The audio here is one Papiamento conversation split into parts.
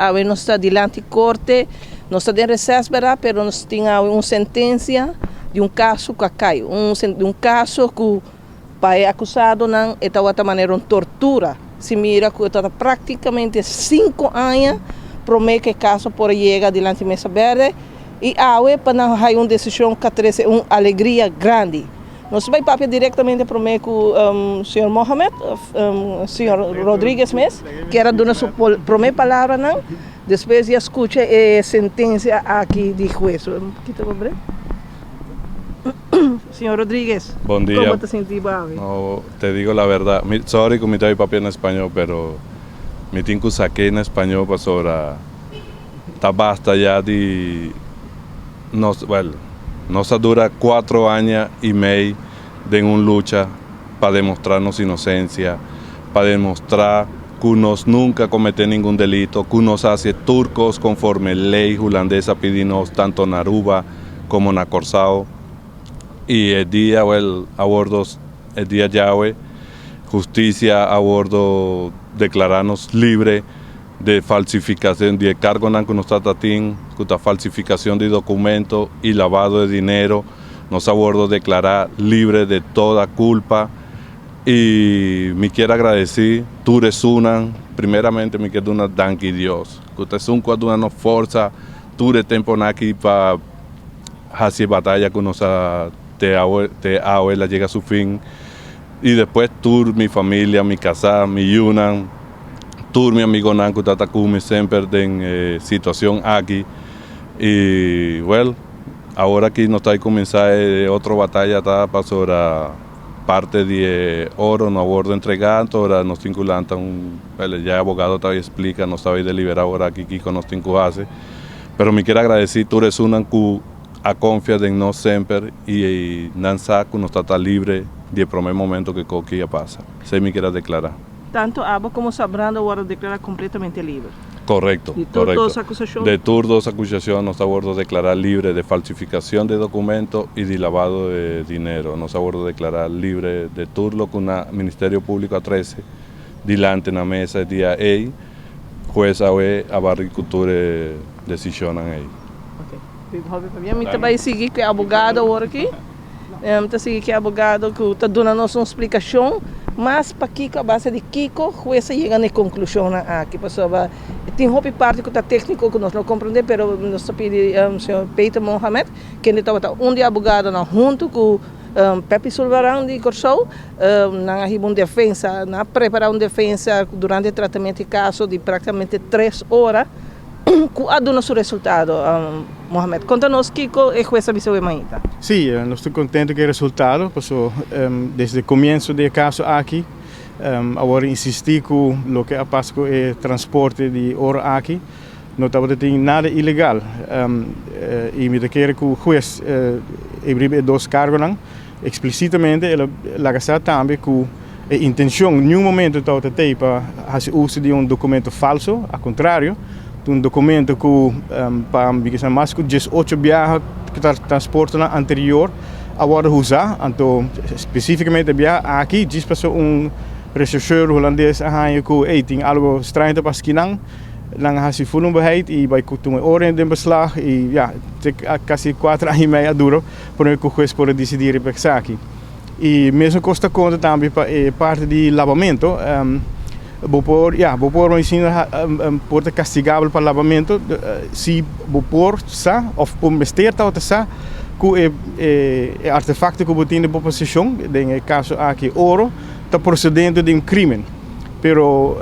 Awe nos ta dilanti korte, nos ta den reses bèrdat, pero nos tin awe un sentensia di un kaso ku a kai, un di un kaso ku pa e akusadonan e tabata manera un tortura. Si mira ku e tabata praktikamente sinku aña promé ku e kaso por a yega dilanti mesa bèrdè i awe pa nan haña un desishon ku a trese un alegria grandi. Nos ta bai papia direktamente promé ku señor Mohamed òf señor Rodriguez mes kier a duna su promé palabranan despues di a skucha e sentensia aki di hues. Kita bo brek. Señor Rodriguez, Bon dia. komo ta sinti bo awe? No, te digo la verdad, mi, sorry ku mi ta bai papia na spañó, pero mi tin ku sak'é na spañó pasobra ta basta ya di. Nos, well, nos a dura cuatro aña y mei den un lucha pa demostra nos inocencia, pa demostra cu nos nunca comete ningun delito, cu nos a haci tur cos conforme ley hulandes a pidi nos tanto na Aruba como na Corsao. Y e dia, well, a wordo, e dia djawe, husticia a wordo declara nos libre. De falsificacion di e cargonan cu nos ta ta tin, cu ta falsificacion di documento y lavado de dinero, nos a wordo declara libre de toda culpa y mi kier agradeci tur esunnan, primeramente mi kier duna danki Dios cu ta esun cu a duna nos forsa tur e temponan aki pa haci e bataya cu nos a te awe, te awe el a yega su fin y despues tur mi familia, mi casa, mi yunan. Tur mi amigonan ku ta ta ku mi semper den e situacion aki y well awor aki nos ta cuminsa e otro bataya ta pasobra parte di e oro no a wordo entrega anto ora nos tin ku lanta un well ya e abogado ta explica nos ta bay delibera awor aki kiko nos tin ku haci pero mi kier agradeci tur esunnan ku a confia den nos semper y nan sa ku nos ta ta libre di e prome momento ku e koki a pasa esey mi kier a declara. Tanto abo komo Sabrando a wòrdu deklará kompletamente liber. Korekto, Di tur korekto. dos akusashon? De tur dos akusashon nos ta wòrdu deklará libre de falsifikashon de dokumento i di lavado de dinero. Nos a wòrdu deklará libre de tur loke na Ministerio Públiko a trese dilanti na mesa e dia ei. Hues awe a bari ku tur e desishonnan ei. Ok. Hopi pabia. Mi ta bai sigui ku e abogado awor aki. Mi ta sigui ki abogado ku ta duna nos un splikashon mas pakiko a base di kiko hues a yega na e konklushonnan aki pasobra tin hopi parti ku ta tekniko ku nos no komprende pero nos ta pidi señor Peter Mohamed kende tabata un di e abogadonan huntu ku Peppy Sulvaran di Kòrsou nan a hiba un defensa nan a prepara un defensa durante e tratamentu di kaso di praktikamente tres ora. Ku a duna su resultado, Mohamed? Konta nos kiko e hues a bisa wei mainta. Sí, nos ta kontento ku e resultado, paso desde komienso di e kaso aki a wòrdu insistí ku loke a pasa ku e transporte di oro aki no tabata tin nada ilegal. I mi ta kere ku hues e riba e dos kargonan eksplisitamente el a laga sa tambe ku E intencion niun momento tabata tei pa haci uso di un documento falso, al contrario, ta un documento cu pa mi kisa mas cu 18 biaha cu ta transportonan anterior a wordo usa, anto specificamente e biaha aki djis pasobra un rechercheur Hulandes a haña cu ey tin algo straño ta pasa kinan, nan a haci full un beheid y bay tuma e orden den beslag y ya, te casi cuatro aña y mei a dura prome cu hues por a dicidi riba esaki. Y mesun cos ta conta tambe pa e parti di labamento. Bo por, ya, bo por asina por ta castigabel pa labamento si bo por sa of bo mester tabata sa cu e e artefacto cu bo tin den bo posicion, den e caso aki oro, ta procedente di un crimen. Pero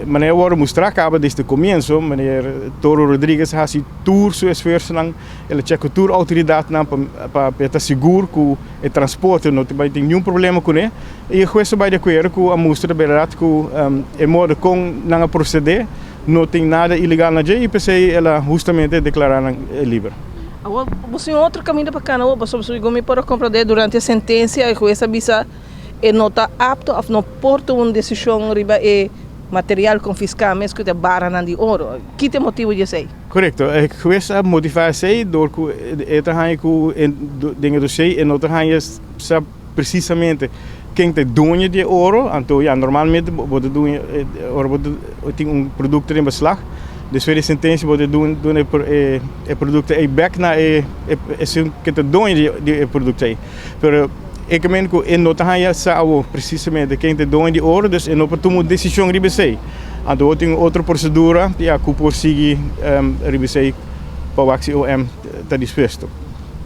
manera a worde mustra caba desde comienzo, meneer Toro Rodriguez a haci tur su esfuerzonan. El a chek ku tur outoridatnan pa pa e ta sigur ku e transporte no ta bai tin niun problema kuné. I e hues a bai di akuerdo ku a mustra berdat ku e modo kon nan a prosedé no tin nada ilegal na dje i p'esei el a hustamente deklará nan liber. Awor bo sin otro kaminda pa kana awor pasobra segun mi por a komprondé durante e sentensia e hues a bisa e no ta apto òf no por tuma un desishon riba e material konfiská mes ku ta baranan di oro. Ki ta e motibu di esei? Korekto. E hues a motivá esei dor ku e ta haña ku den e dossier e no ta haña sa presisamente ken ta e doño di e oro. Anto ya normalmente bo ta duña ora bo tin un produkto den beslag. Despues di sentensia bo ta duna e e produkto ei bèk na e esun ku ta doño di e produkto ei. Pero e kaminda ku e no ta haña sa awor presisamente ken ta doño di oro, dus e no por tuma un desishon riba esei. Anto awor tin un otro prosedura ya ku por sigui riba esei pa wak si OM ta dispuesto.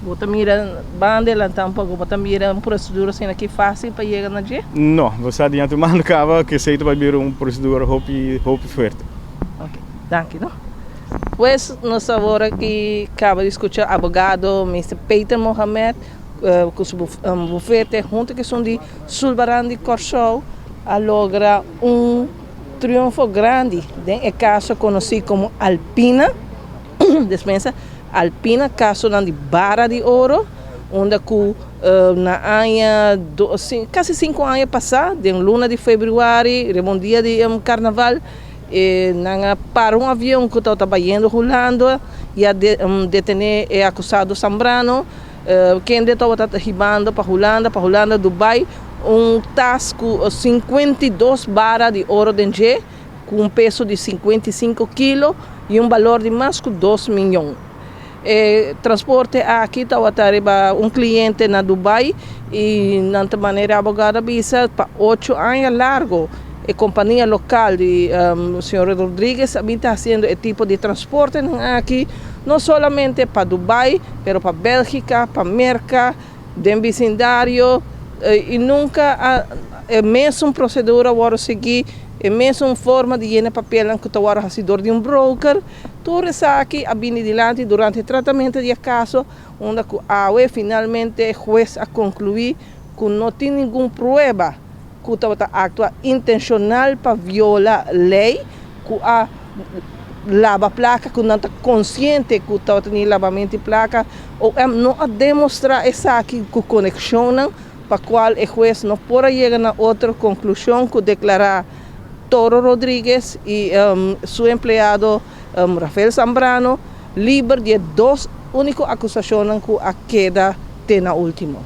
Bo ta mira banda e lanta un poko, bo ta mira un prosedura asina aki fásil pa yega na dje? No, bo sa di antemano kaba ku esei ta bai bira un prosedura hopi hopi fuerte. Ok, danki no. Pues nos awor aki kaba di skucha abogado Mister Peter Mohamed ku su bufete hunto ku esun di Sulbaran di Kòrsou a logra un triunfo grandi den e kaso konosí komo Alpina, despensa, Alpina kasonan di bara di oro unda ku na aña kasi sinku aña pasá den luna di febrüari riba un dia di karnaval E nan a para un avion ku tabata bayendo Hulanda i a detené e akusado Zambrano, kende tabata hibando pa Hulanda, pa Hulanda Dubai, un tas ku 52 bara di oro den dje, ku un peso di 55 kilo i un balor di mas ku dos miyon. E transporte aki tabata riba un kliente na Dubai i nan ta manera e abogado a bisa pa ocho aña largo e kompania lokal di señor Rodriguez a bin ta hasiendo e tipo di transportenan aki no solamente pa Dubai pero pa Belgika, pa Merka, den bisindario i nunka a e mesun prosedura a wòrdu sigui, e mesun forma di yena papelnan ku ta wòrdu hasi dor di un broker. Tur esaki a bini dilanti durante e tratamentu di e kaso, unda ku awe finalmente e hues a konkluí ku no tin ningun prueba ku tabata aktua intenshonal pa viola lei, ku a laba plaka, ku nan ta konsiente ku tabata tin labamentu di plaka. OM no a demostrá esaki ku konekshonnan pa kual e hues no por a yega na otro konklushon ku deklará Toro Rodriguez y su empleado Rafael Zambrano liber di e dos unico acusacionnan cu a keda te na ultimo.